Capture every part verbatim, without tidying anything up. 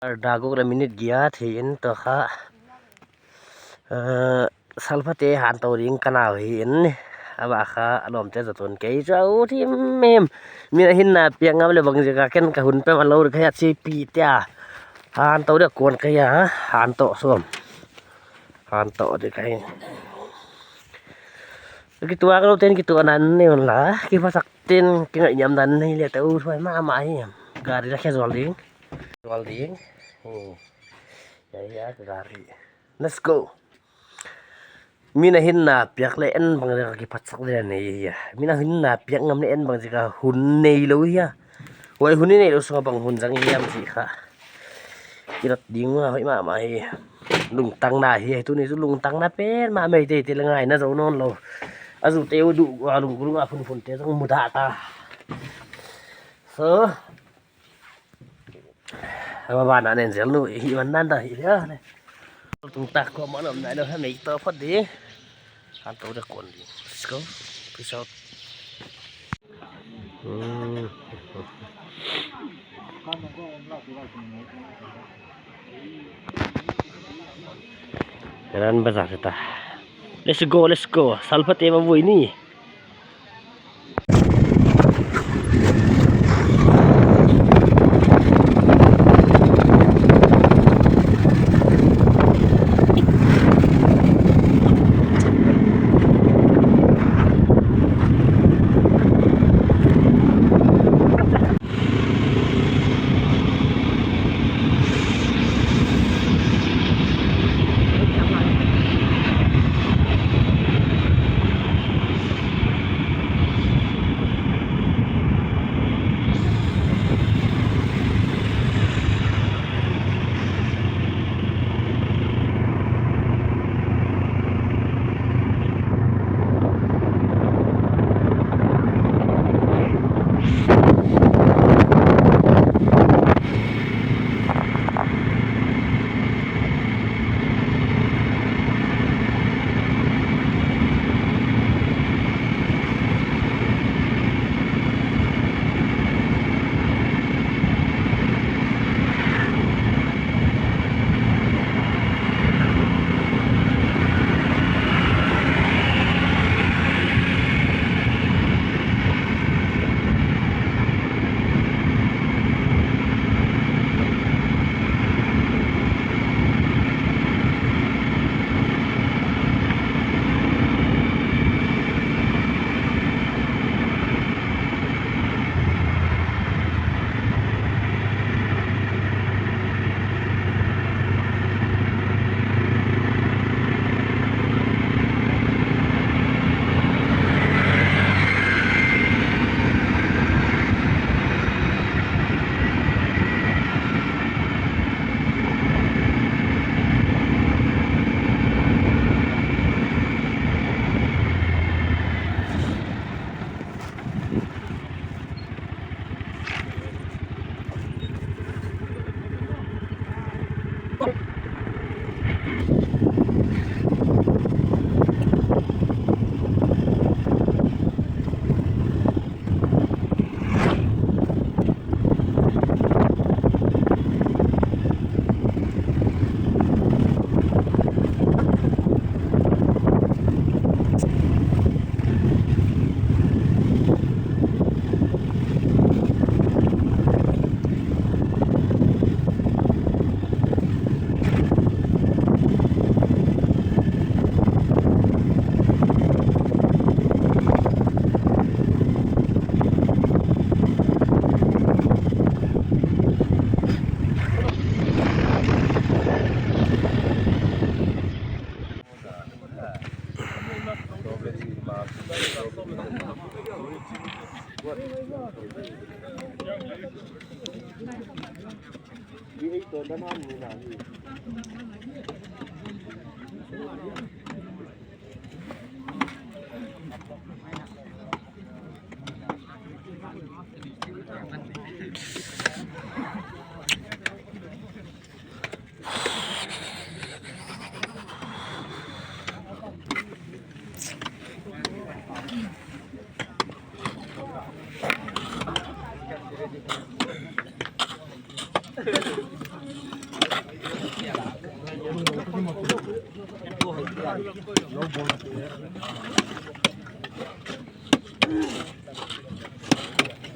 Dak guk leh minute giat hi in tua kha. Eh, Salphate hantou ding ka na uh hi in. A bah kha a lawmte zat un kei chu a ut himhim. Min a hinna piak ngam leh bang ziak a ken ka hun peuhmah lou ding ka hia chi pi tia. Hantou ding a kuan ka hia, hantou sawm. Hantou ding ka hi. Kituak lou ten kituak nan nei un la, kiphasak ten kingaihniamna nei leh teh uh thuai mahmah hi. Gari la khe zual ding. Zual ding. Hmm. Ya, ya, ka gari. Let's go. Min a hinna piak leh en bang ziak a kiphasak ding nei hia. Min a hinna piak ngam leh en bang ziak a hun nei lou hia. Huai hun i neih loh sung a bang hun zang hiam chih kha. Kilat ding a hoih mahmah hi. Lungtang na hi, tuni chu lungtang na pen mah mai te te leh ngaihna zou nawn lou. A zu te uh duh a lung lung a phunphun te zong mudah ta. So, a ba ba na nen zel nu hi man nan da hi ya ne. Tung tak ko ma nom nai lo ha mei to phot di. Hantou ding a kuan ding. Let's go. Peace out. Hmm. Ran bazar ta. Let's go, let's go. Salphate va vui ni.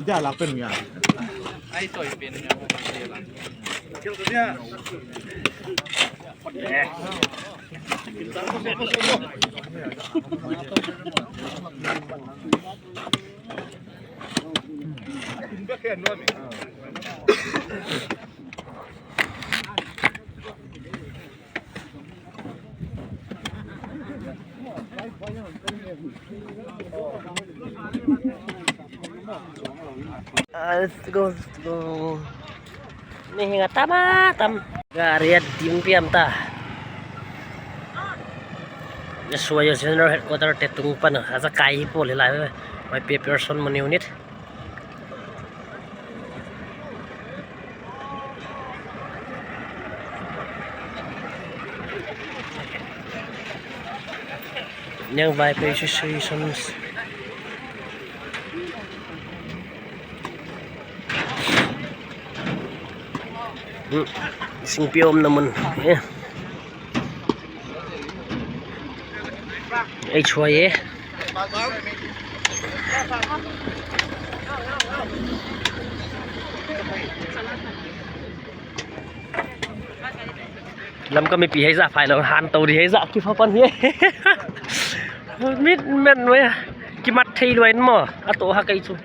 Dia lak pen ya. Ai toi pen ya. Ah, let's go, let's go. Ni hinga tama tam. Gari a dim piam ta. Joshua General Headquarter te tung pan a za kai hi pol hi lai. Mai pe person mun unit. Niang Vaiphei Associations. Hmm. Singpi omna mun. Eh. H Y A. Lamka mipi hiai zah phai lou, han tou di hiai zah kipha pan hi. Mit men wea. Kimat thei lou in maw. A toh ha kei chu.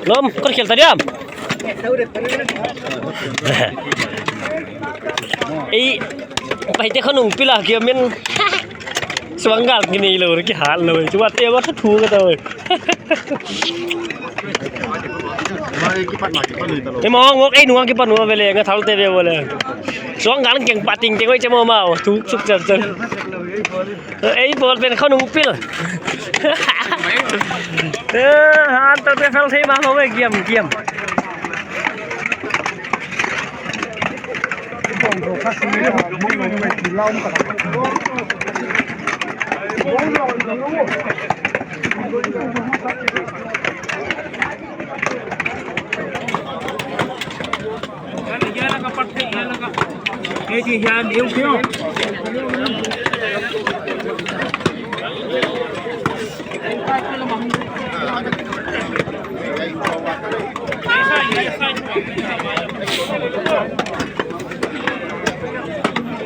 Lom, kau khel ta diam. Ei, Paite khawnung pil a kia men. Suang gal ki nei lou, ki hat lou, chu wa te wa thu ka ta. Ei mo ngok ei nuang ki pan wa vele nga thal te ve vele. Suang gal keng pating keng oi che mo mau, thu suk char char. Ei bol pen khawnung pil. Eh, han to te fel thei ma ho ve giam giam.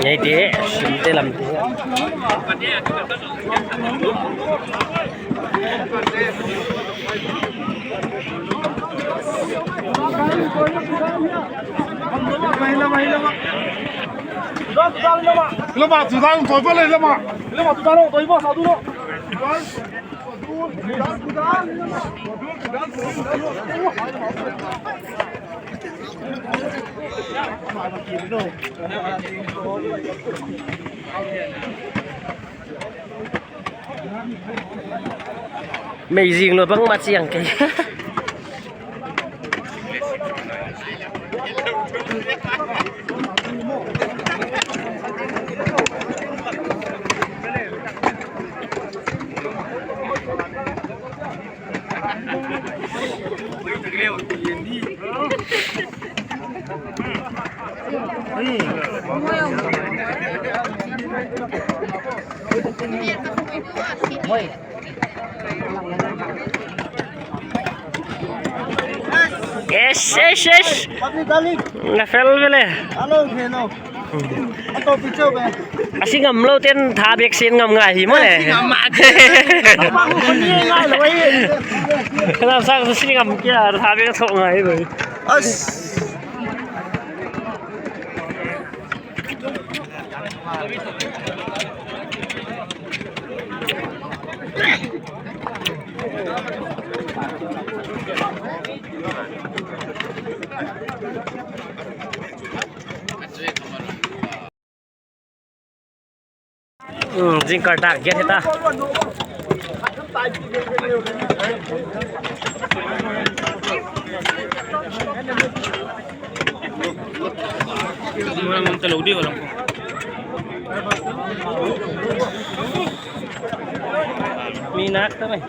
Ngai te, sim te lam te. Lama, tu dang toi bole lama. Lama, tu dang toi bole, sadu lo. Amazing lo bang ma chiang kei. Yes, yes, yes. Public darling. Na fel vele. Hello, hello. A sing ngam lou ten tha bek sing ngam ngai hi maw le. Sing ngam ngai lou hi. Lam sang sing ngam kia tha bek so ngai lou. As. Hmm, jingkal target hita. Muna muna ta lou di walang ko. Minak ta mai.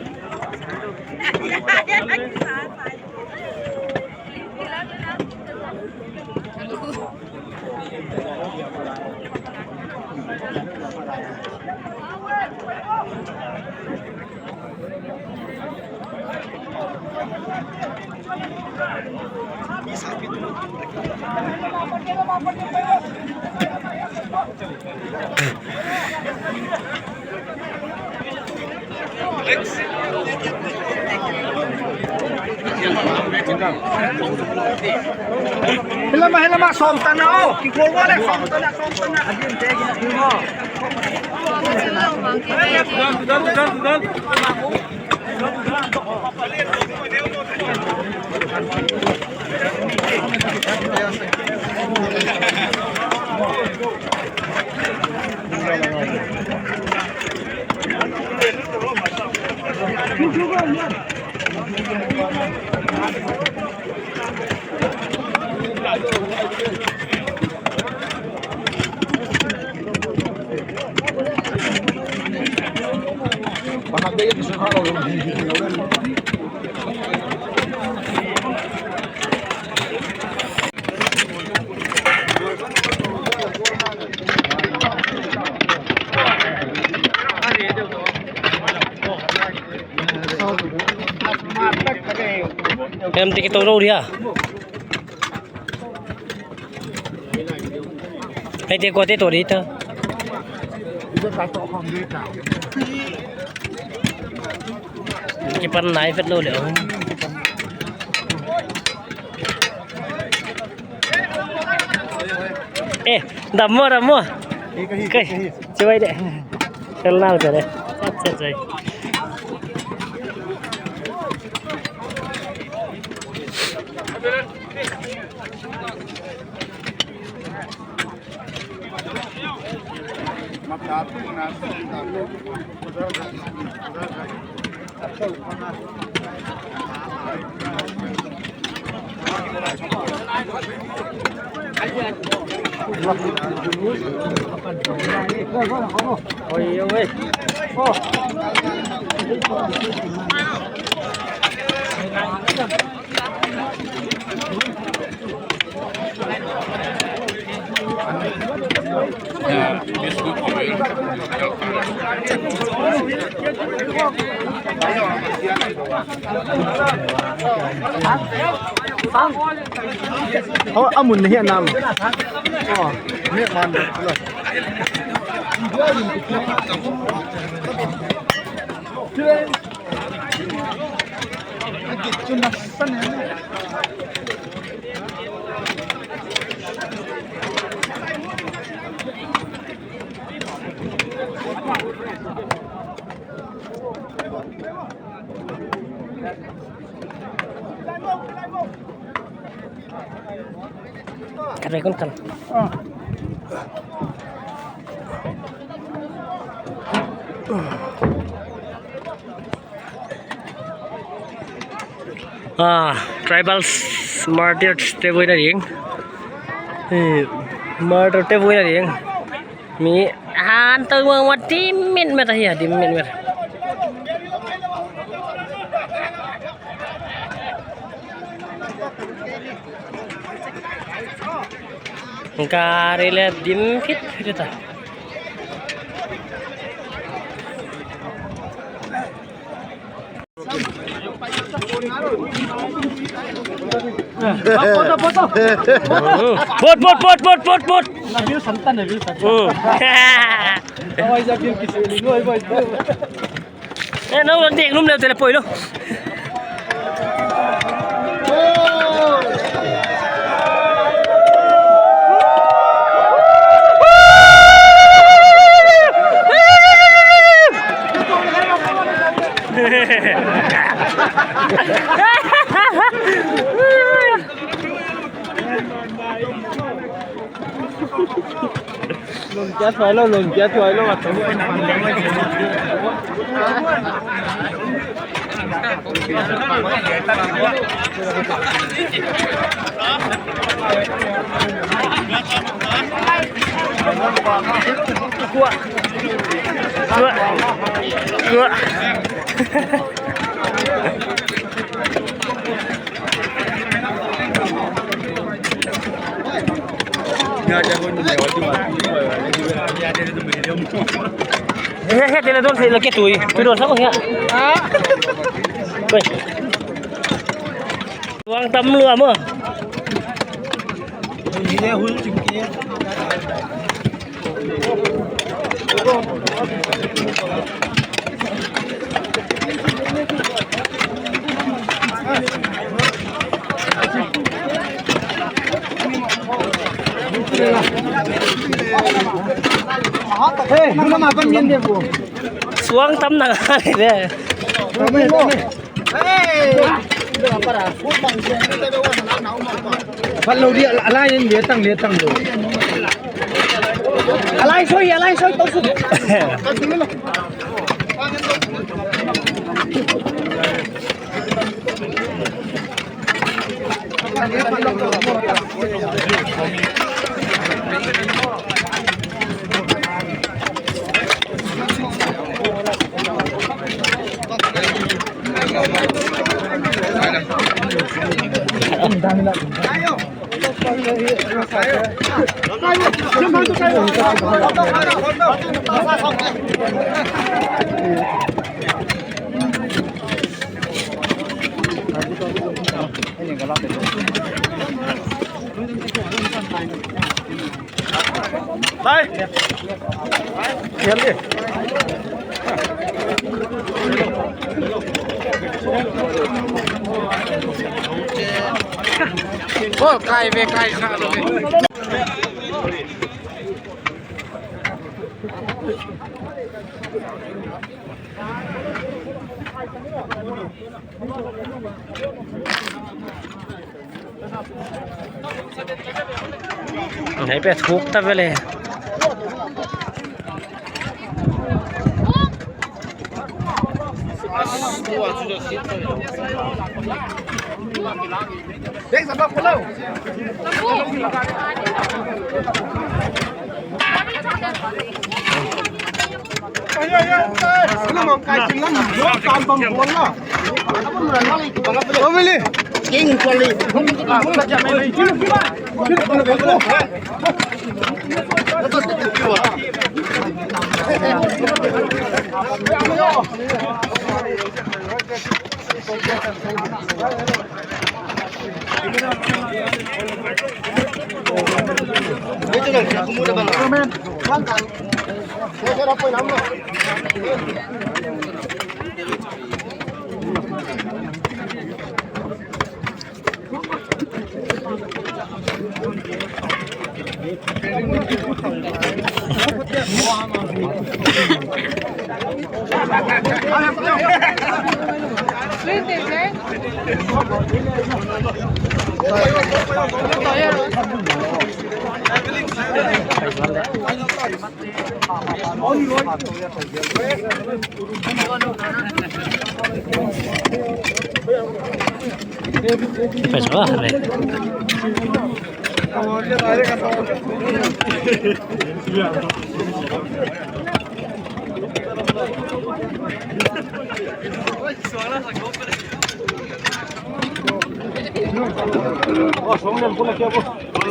Hilama, hilama, som tana o. Kiko wale, som tana, som tana. Em, tiki toro dia. Hei, te ko te to di ta. Kipan nai fet lou le. Eh, dam maw, dam maw. Kai, chibai de. Kal nal kare. Acha, acha. Oh, amun ni hian nam. Oh, ni man. Kare kon kan. Ah, tribals martyrs te buaina ding. Eh, martyr te buaina ding. Mi han tau ma ma dim mit met ahi, dim mit met. Gari le dim phit phit ta. Pot, pot, pot, pot, pot, pot. Hmm. Eh, nau lon dek num leu tele poi lo. Lungkia tuai lo, lungkia tuai lo, atu. He, he, tele don, tele ke tui. Tui don sa ko he. Koi. Tuang tam lua maw. Suang tam na nga le. Phat lou di, a lai in, le tang, le tang lou. A lai soi, a lai soi, tau su. Bol kai ve, kai sa lo ve. Nai pe thuk ta vele.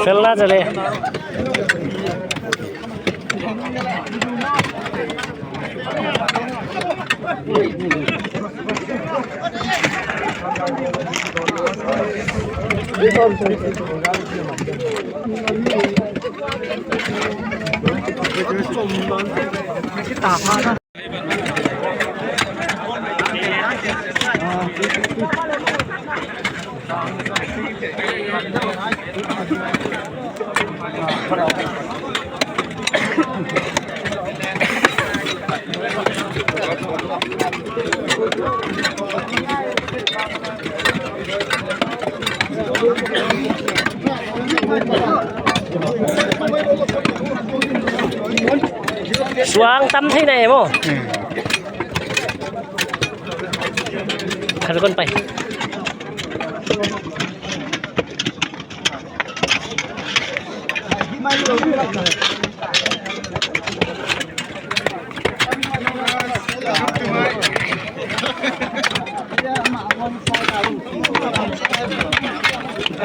Sel na chale. Suang tam thei na e maw. Khat kon pai. H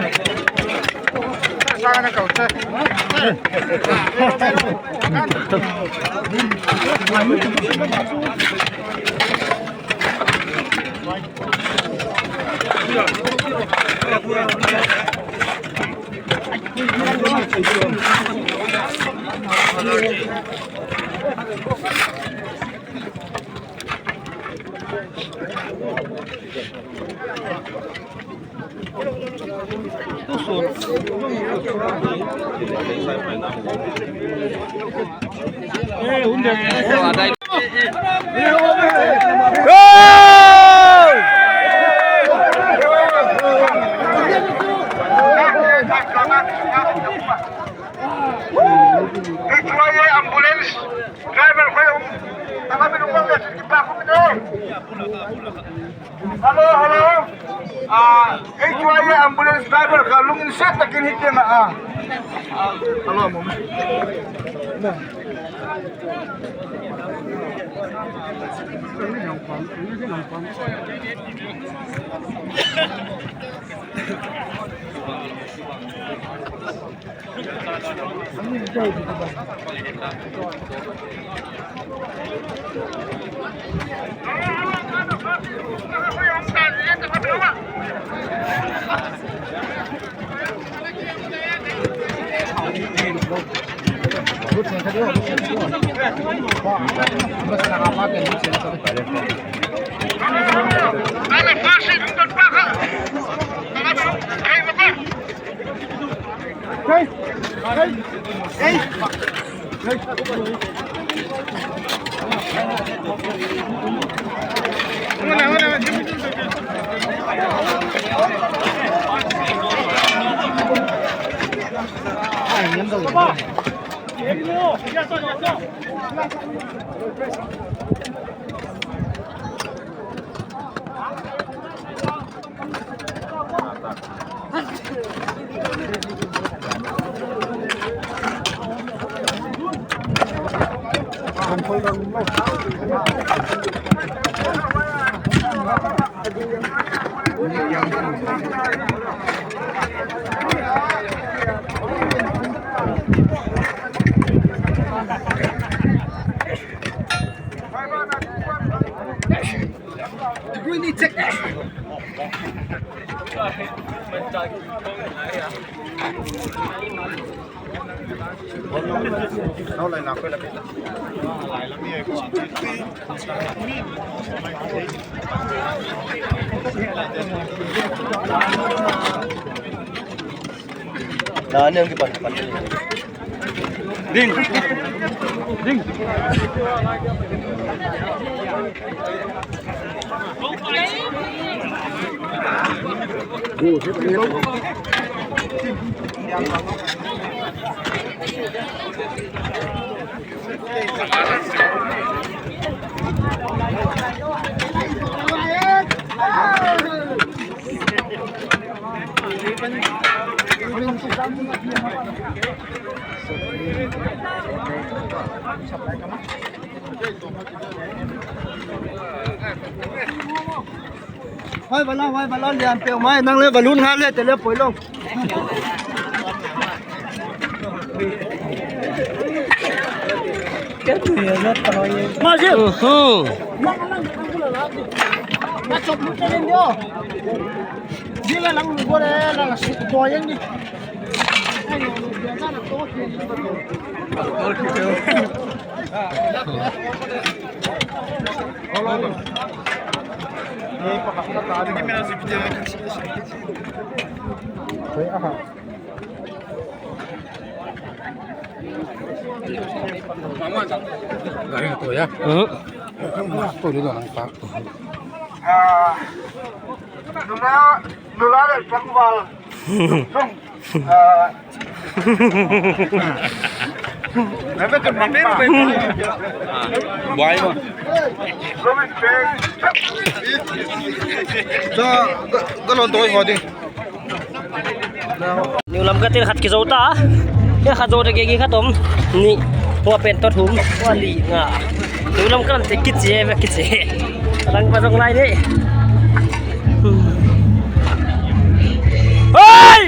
Y A ambulance driver khoi um. Tama min um le ki pa ku min. Hello, hello. Ah, H Y A ambulance driver ka lungin set takin hi kena ah. Ah, hello, mom. Nah, ni ang kipan, kipan. Ding. Ding. Hoi bala, hoi bala, lian pe mai, nang le balloon ha le, te le poi long. Ma je. Uhu. Ma chop lu te le ndio. Jila lang lu le, la la su to yang ni. Gari tu ya. Hmm. Tu di dalam pak. Ah, nula, nula dari Pangwal. Buai mo. Tua, ka, ka lon toi ho di. Niu lam ka tel khat kizou ta. Khat zou ta kei khat om. Ni, hua pen toh thum, hua li nga. Niu lam ka tel kichi, kichi. Lang pa zong lai ni. Hoi!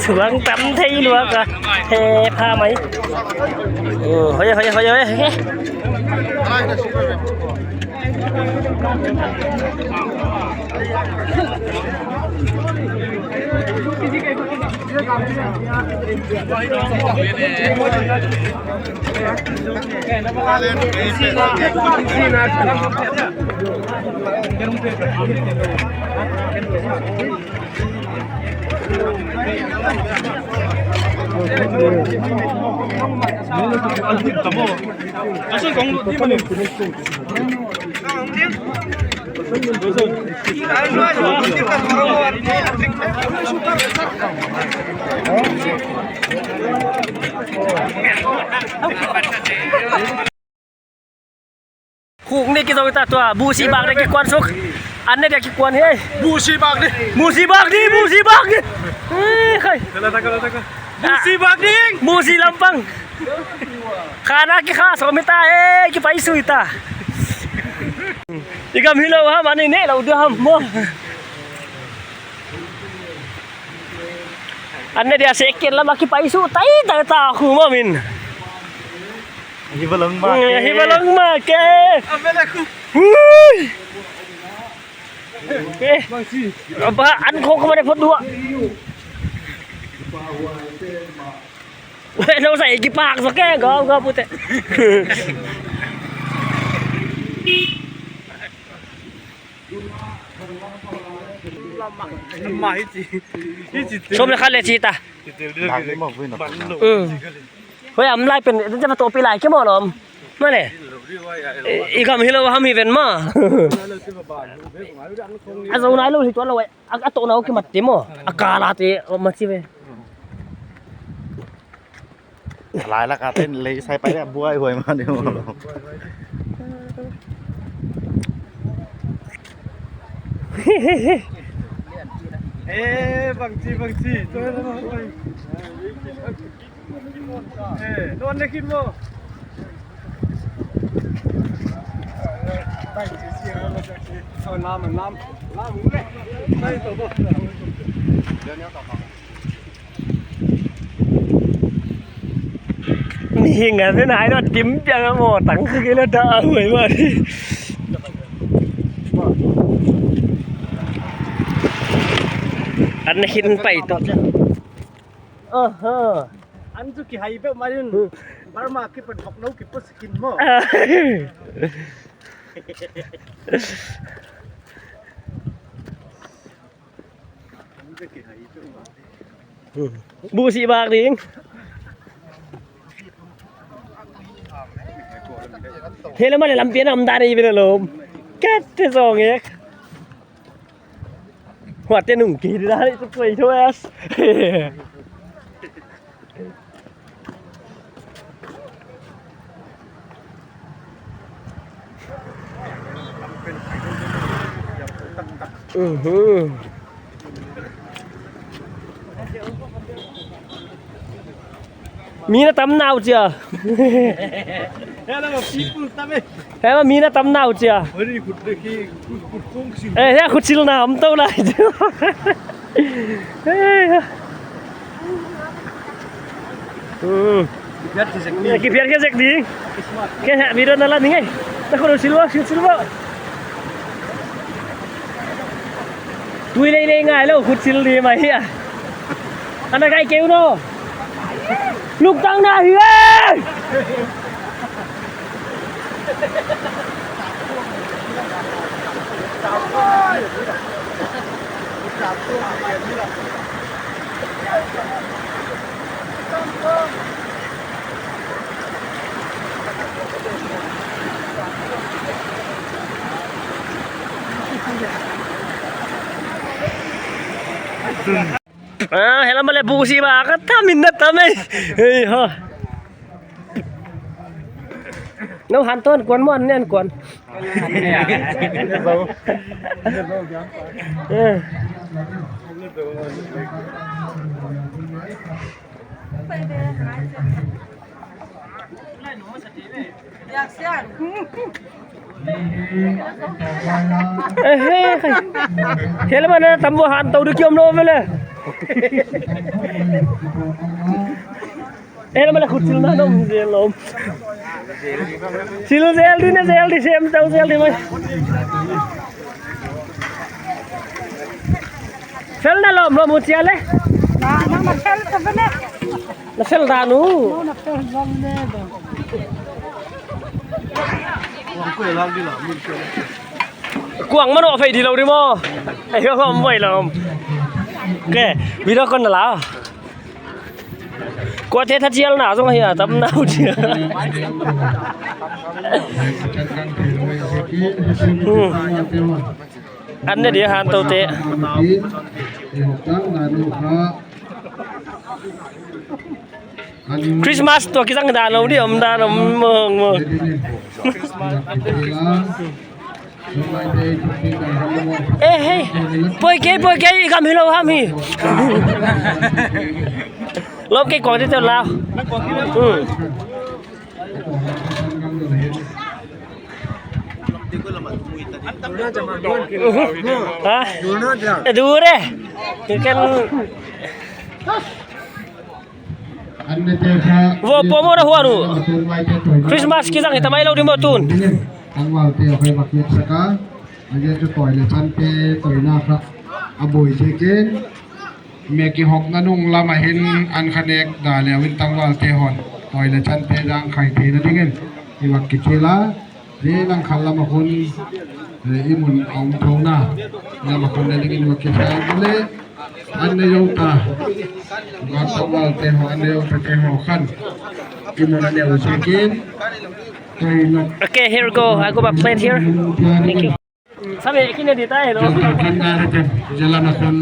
Suang tam thei lua ka. He pha mai. Oh, hoi, hoi, hoi, hoi, hoi. Khuk ni kizong ta tua, busi bak ni kikuan suk. An ni dia kikuan he. Busi bak ni. Busi bak ni, busi bak ni. Eh, khai. Kala ta, kala ta, kala. Busi bak ni. Busi lampang. Khana kikha sawm ta, eh, kipaisuk ta. I gam hilou ham, ani ne lou dia ham mo. An ni dia second lam a kipaisuk tai tai ta khu mo min. Hi ba long ma ke. Hi ba long ma ke. Abela khu. Hui. Eh. Aba an khong ka ma de phot dua. Weh, no sai ki pak sa ke, go, go pute. Lama hi chi. Hi chi. Som le khat le chi ta. Mm. Hoi, am lai pen, te ma topi lai ke mo lom. Ma le. I, i gam hilou ham hi ven ma. A zo nai lou hi tuan lou. A, a to nau ki mat te mo. A kala te, ma chi ve. Lai la ka ten lei sai pai le buai huai ma ni mo. Eh, bang chi, bang chi. Eh, don le kin mo. Oh, lam, lam, lam, ule. Ni hinga ni nai no tim piang a mo tang khe la da huai ma. An hin pai to. Aha. An chu kihai bek mai un. Hmm. Burma kipan hok lou kipan skin mo. Ah. An chu kihai bek mai. Hmm. Busi bak ding. Hela ma le lampi a nam dan i bina lom. Kat te song ek. Huat te nung ki dan itu kuai tu as. Mhm. Mi na tam nau chia. Hello, people, tam e. Hello, mi na tam nau chia. Hari khut dekhi, khut, khut kong sil. Eh, ya khut sil na, am tau lai. Eh, ya. Hmm. Kipiat ke zek ni. Ya, kipiat ke zek ni. Ke ha, video na la ni ngai. Ta khut sil wa, sil, sil wa. Tui lei lei ngai lou, khut sil ni mai hia. Ana kai keu no. Luk tang na hi e. Ah, hela ma le busi ba ka tam in na tam e. Hei ho. No han ton kuan mo an nen kuan. Eh. Eh, eh, kai. Hel mana tambo han tau di kiom lo vele. Eh, mana khut sil na dong zel lom. Sil zel di na zel di sem tau zel di mai. Fel na lom lom mu chia le. Na, na, na fel ta bene. Na fel dan uh. Na fel dan le. Kuang mano fei di lo di mo. Ai ho mo lom. Ke, video kon na la. Kua te tha chial na zong hi a tam na u chia. Hmm. An ne dia han tou te. Christmas tua kizang dan lo di om dan om mong mong. Eh, hey. Poi kei, poi kei, i gam hi lo ham hi. Lop kei kong te te lau. Hmm. Ha? Eh, dure. Kan. Vo pomo na huanu. Christmas kizang hita mai lo di mo tun. Tangval te a khoi mak mit saka. Aje chu toy le chan te toy na kha. A boi je ken. Me kihopna nung lam a hin an kha nek da le win tangval te hon. Toy le chan te dang khai te na dingin. I mak kichila. Zi lang khan lam a khun, eh, i mun a om thou na. Lam a khun na dingin va kisa le. An ne yau ta. Wa ta wal te ho, an ne yau ta te ho khan. I mun a ne u se kin. Koi no. Okay, here we go. I go my plate here. Thank you. Sabe, kine di ta hello. Khan na te, zi lam a khun,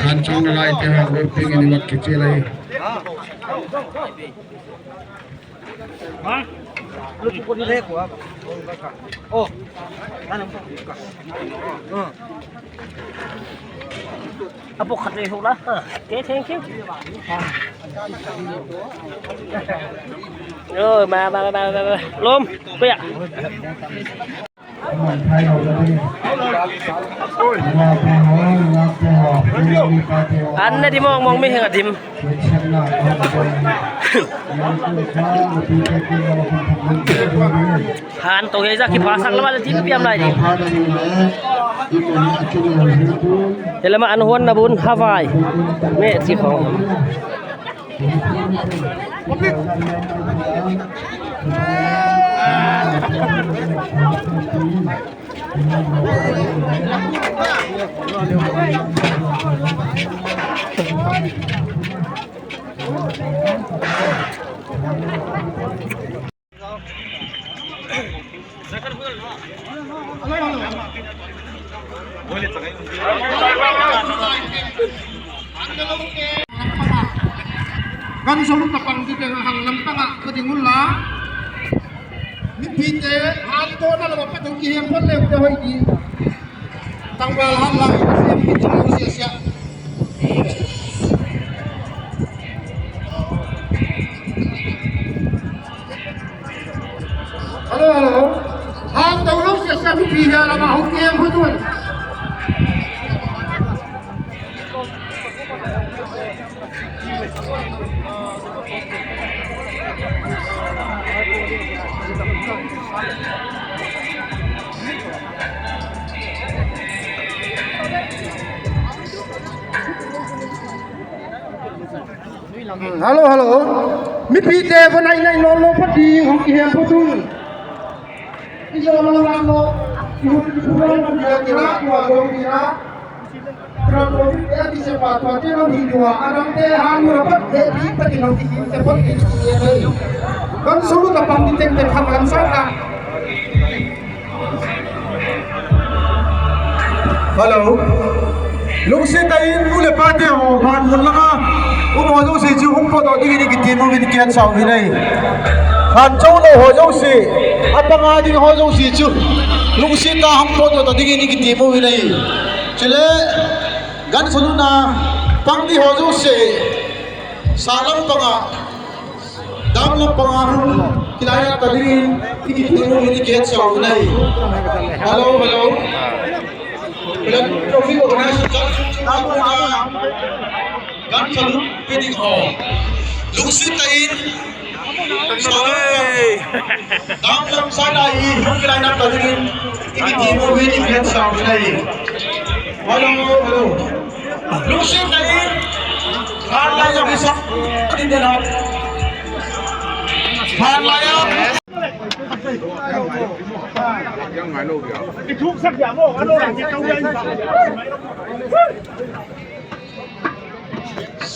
khan chong na lai te ho, go ping ni wa kichila. A bawk khat ve hula. Okay, thank you. Oh, ma, ma, ma, ma, ma. Lom, kuya. An na di mong mong mi heng a dim. Han tou hei za ki phasak lama le dim piam lai di. Helama an huan na bun Hawaii. Ne si khong. Kan solu tapang di teng hang lam tanga ka ding ula. Mipite han to na la pa tu ki hem pon le te hoi di. Tangval han lang, sia, sia, sia. Hello, hello. Han tou lou sia sia, mipi hia lama hong kem hu tuan. Hmm, hello, hello. Mipite va nai nai non lo pati hong ki hem pu tun. I zo lo lang lo. I hun ki pu lo dia kira, kua lo kira. Kan solu tapang di teng teng khang an sa ka. Hello. Lungsiat in nu le pa te ho, van mun langa um ho jouse chu hong pawt dingin i kitem uvin kiangsan uvin ahi. Khan chou lou ho jouse, a panga ding ho jouse chu lungsiat a hong pawt dingin i kitem uvin ahi. Chule, gan solu na pang di ho jouse, sa lam panga, dam lam panga, Hilai a ka dingin i ki thil mu hi ni ken sau nai. Hello, hello. Plan trophy organization kan su chu na ko na. Kan salute pe ding ho. Lungsit ta in. Dam lam sa na i hu hilai a ka dingin i ki thil mu hi ni ken sau nai. Hello, hello. Lungsit ta in. Kan lai ya bisa. Tin den ha. Kan lai ya.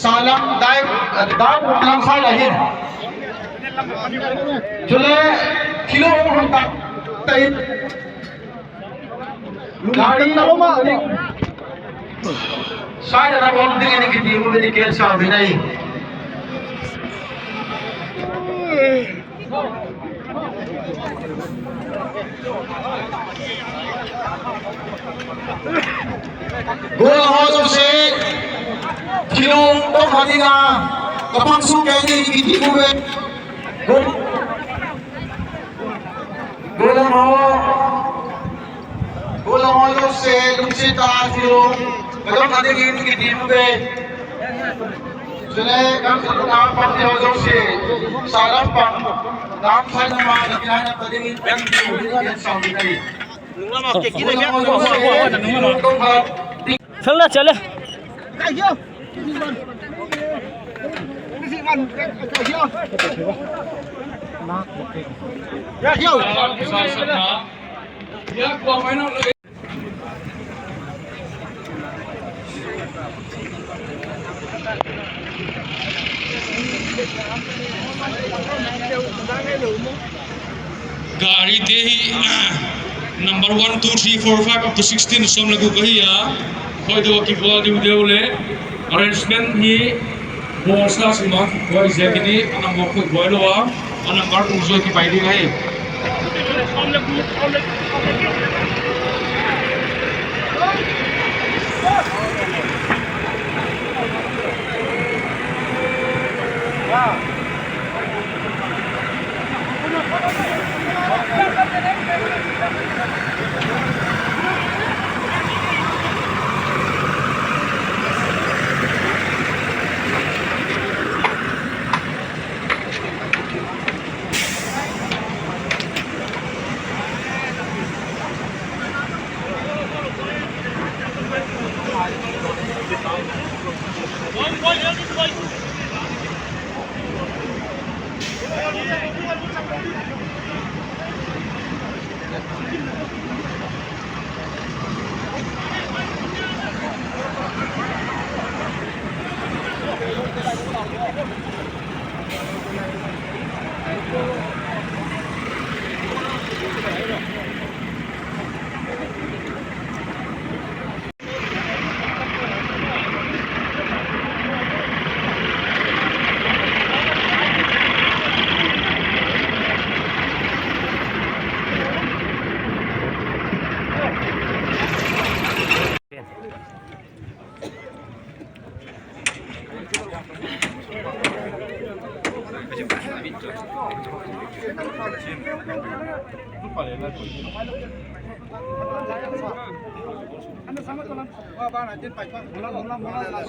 Salam dai, dai lang sa lahin. Chule, kilo hong tak, tai. Gari na loma. Sai da bom ding ni ki thil mu ni ken sau nai. Gola ho jouse, thil mu tawm kha ding a, ka pang su ke ni ki thil mu ve. Go-, gola ho. Gola ho jouse, lungsit ta thil mu, ka dong ka dingin ki thil mu ve. Chule, kan sa na pang thil mu jouse, salam pang, dam sai na ma, na kina na ka dingin, kan thil mu ve, kan sau ni. Gola ho jouse, thil mu tawm kha. Fel na chale. Gari te hi number one, two, three, four, five up to sixteen sawm leh guk ahi a. Hoih deuh a kivual diu diu leh arrangement hi boss la sima hoih ziak in i a number khut buai lou a, a number tung zaw kipai ding ahi.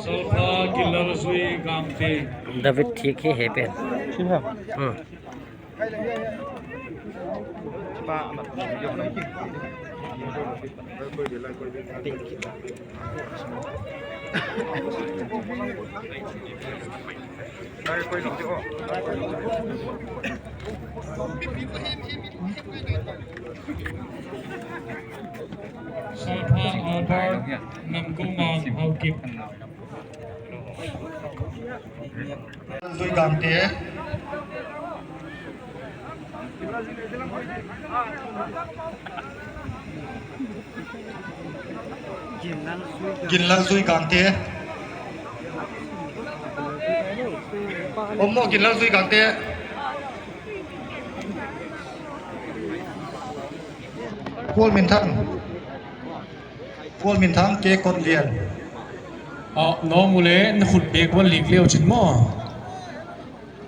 Solpha Gillal Zui Gangte. David thik hi he pen. Hmm. Solpha Albert Namkumang Haokip. Zui Gangte. Ginlal Zui Gangte. Om maw Ginlal Zui Gangte. Paul Minthang. Paul Minthang, K. Konlian. Ah, normal e, na khut bek wan lik leu chin maw.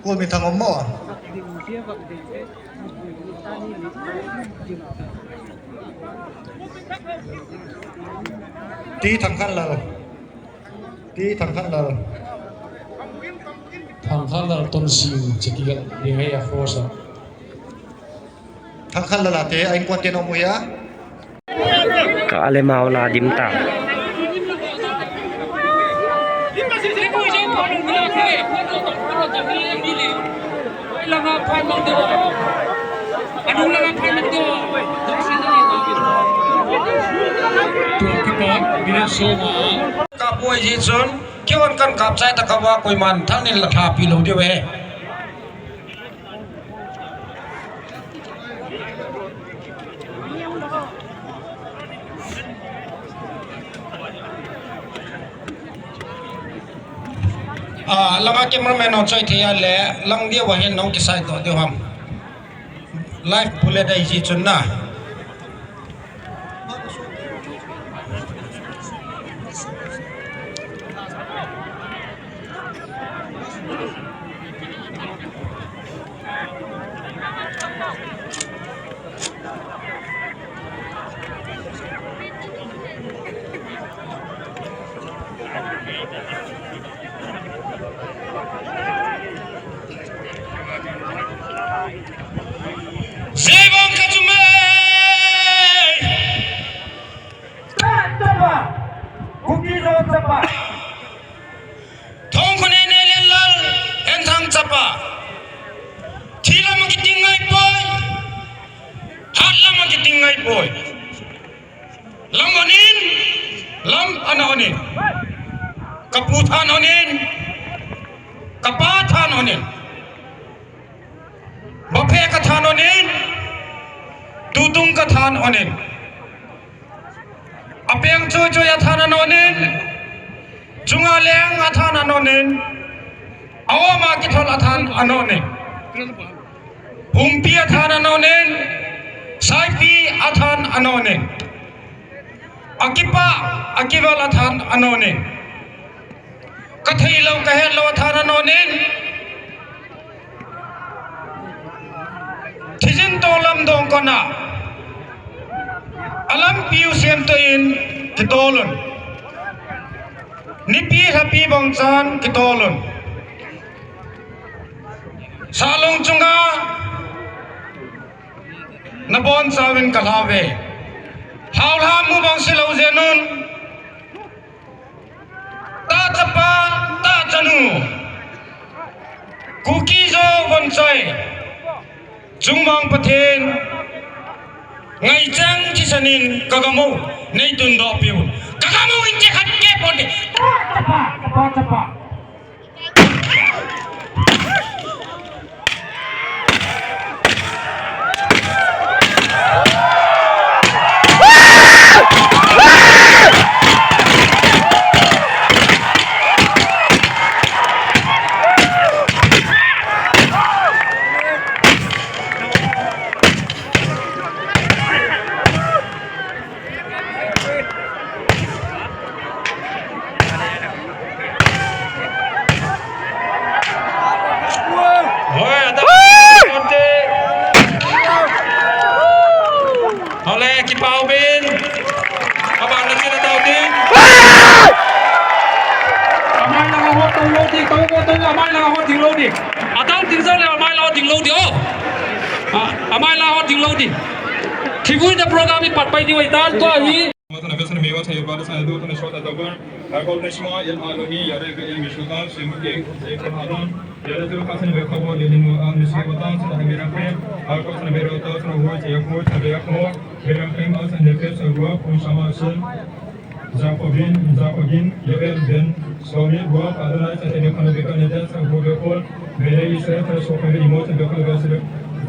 Paul Minthang om maw. T Thangkhanlal. T Thangkhanlal. Thangkhanlal Tonsing, Chitihal, Dingai a force a. Thangkhanlal a te, a innkuante'n om uh hia? Ka ale mau la dim ta. Ka buai hi chun, kihon kan kap chai ta ka va, kuaman thang nin la tha pi lou di ve. Ah, langa cameraman hon choi thei a leh, lang dia va hen nong kisai toh diu ham. Live bullet ahi chih chun na. Zei bang ka chu mei. Chapa, Kuki Zo chapa. Thongkhone Neilianlal, Enthang chapa. Thi lam a kiting ngai poi. Hat lam a kiting ngai poi. Lam hon in, lam ana hon in. Ka pu than hon in, ka pa than hon in. Baphe ka than hon in, tutung ka than hon in. A peng chuichui a than ana hon in, chunga leng a than ana hon in. A om a kithol a than ana hon in. Pumpi a than ana hon in, saipi a than ana hon in. A kipak, a kivel a than ana hon in. Ka theilou, ka hetlou a than ana hon in. Thizin tawng lam dawng kona. A lampi uh siam toh in kitol un. Nipi hapi bang chan kitol un. Salung chunga na bawn chauin ka hla ve. Hauhla mu bang si lou zen un. Ta chapa, ta chanu. Kuki Zo vonchai. Chungmang Pathian. Ngaichang thisan in ka gam uh nei tun doh piu. Ka gam uh in che khat ke pon de. Ta chapa, ta chapa. Hoi, a ta. Hole, kipau bin. Abang na sila tau ding. Amai na hot tau lou ding, tau ko tau amai na hot ding lou ding. A tau ding sa le amai na hot ding lou ding, oh. Ah, amai na hot ding lou ding. Kibui na program i pat pai di wai tan ko hi. Matan a besan mewa sa yobal sa do tan shota dobar. Akol nishma el aloni yare ke el mishka simuke se ko hadon. Yare tu kasan be khabo le linu al mishka batan sa hamira khe. Akol san be rota sa ho se ko sa be ko. Be ko al san de ke sa ho kun sama sun. Jakobin, Jakobin, Yoel ben Somi ho Adonai sa de khana be ko ne sa ho be ko. Mere Israel sa so ko be imo sa be ko be sa.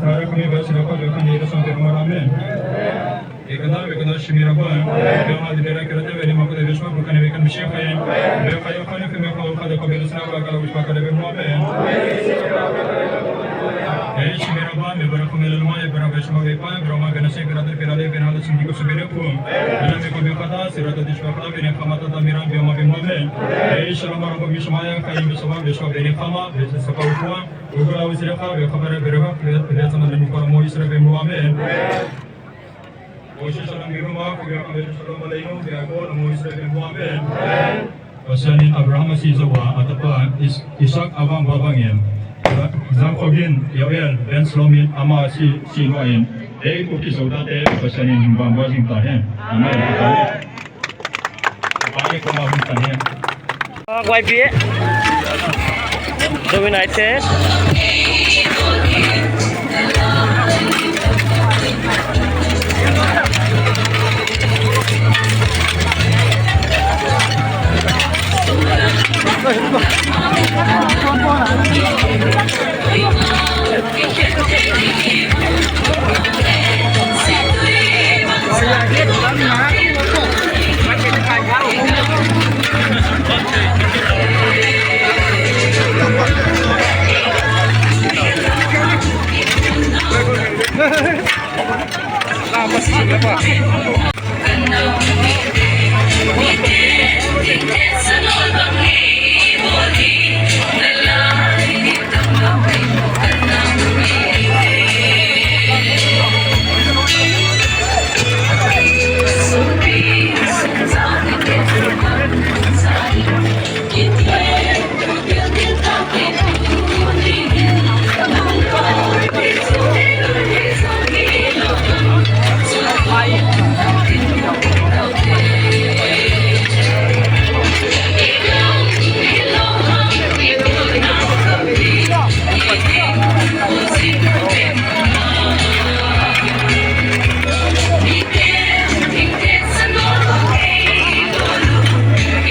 Tara kami be sa ko be ko ne sa be ko. Amen. Ekana, ekana, shimira ba. Be ma di bera kerete, be ni ma ko de bishma ko kane be kan mishe khaye. Be khaye khane fe me ko khade ko be sna ba kala bishma kade be mo be. Eh, shimira ba, me bera ko me lelma, e bera bishma be pa, bera ma gana se bera de bera de bera de sindi ko subere ko. Bera me ko be kata, Sira ta dishwa kala bene kama ta ta miran bioma bimua be. Ei shalom arong ko mismaya kai misma bishwa bene kama bishwa sapa ukua. Ukula usira ka be khabara bere ba be be sama nenu kora mo isira bimua be. Oshi shalom biruma ko be kama shalom alainu be ko mo isira bimua be. Pasian in Abraham a si zawa a tapa Is-, Isak a bangba bangin, Jakob in Yoel ben Shlomi ama si, si nuain, ei ko ki zouta te Pasian in bangba zing ta hen. Amen. Bangba ko ma zing ta hen. Kuai pi e. Dominated.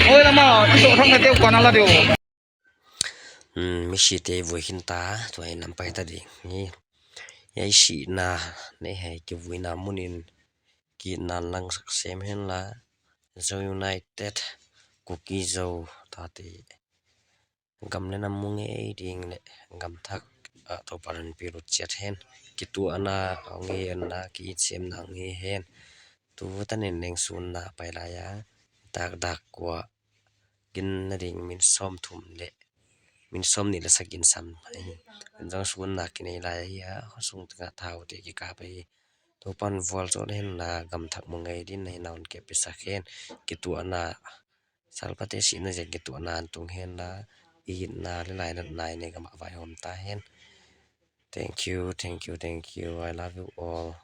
Oi, lama, i toh thang na teu kwan ala deu. Hmm, mi si te vui khin ta, tua i nam pai ta ding. Ni, i sihna, nei hei kivuina munin, ki nan lang sak sem hen la. Zo United, Kuki Zo, ta te. Gam le nam mu ngei ding le, gam thak, ah, Toupan pi lut chiat hen. Kituahna, a ngei anna, ki it semna ngei hen. Tu tan in neng sunna pai lai a, dak dak kua, gin na ding min sawm thum le, min sawm nih le sagih sam. Ai, zong sunna ki nei lai a, sung tengah thau te ki kap hi. Toupan vualzawl hen la, gam thak mu ngei din na hi na un ke pisa hen, kituahna. Salpate sihna ziak kituahna tung hen la, i itna le lainatna i nei gam a vaihawm ta hen. Thank you, thank you, thank you. I love you all.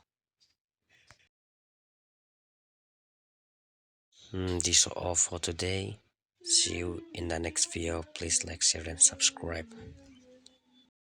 Hmm, this is all for today. See you in the next video. Please like, share and subscribe.